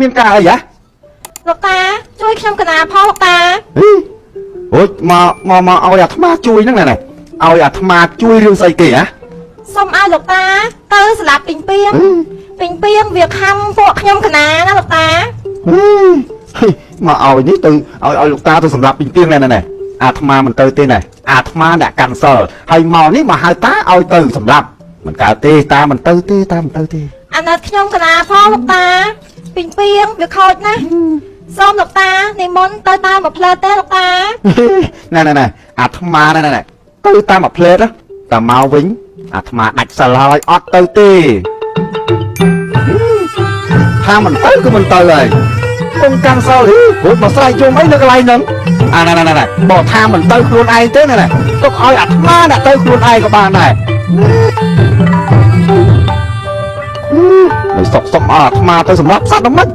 មានការអីហ៎ លោកតាជួយខ្ញុំកណាផងលោកតា ហីអូយមកមកមកឲ្យអាត្មាជួយហ្នឹងណែណែឲ្យអាត្មាជួយរឿងស្អីគេហ៎ សូមឲ្យលោកតាទៅស្លាប់ពីងពីង ហី ពីងពីងវាខំពួកខ្ញុំកណាណាលោកតា ហីហីមកឲ្យនេះទៅឲ្យឲ្យលោកតាទៅសម្រាប់ពីងពីងណែណែណែអាត្មាមិនទៅទេណែអាត្មាអ្នកកាន់សិលហើយមកនេះមកហៅតាឲ្យទៅសម្រាប់មិនកើតទេតាមិនទៅទេតាមិនទៅទេ អាណិតខ្ញុំកណាផងលោកតាពីងពីងវាខូចណាស់សូមលោកតានិមន្តទៅតាមមួយផ្លូវទេលោកតា ណែណែណែអាត្មាណែណែណែទៅតាមមួយផ្លេតណាតែមកវិញអាត្មាដាច់សិលហើយអត់ទៅទេថាមិនទៅគឺមិនទៅហើយ ពុំកាន់សិលហីព្រោះមកស្រែកយំអីនៅកន្លែងហ្នឹងអាណែណែណែណែបើថាមិនទៅខ្លួនឯងទេណែណែទុកឲ្យអាត្មាអ្នកទៅខ្លួនឯងក៏បានដែរនៅសុកសុកឲ្យអាត្មាទៅសម្រាប់សត្វដល់ម៉េច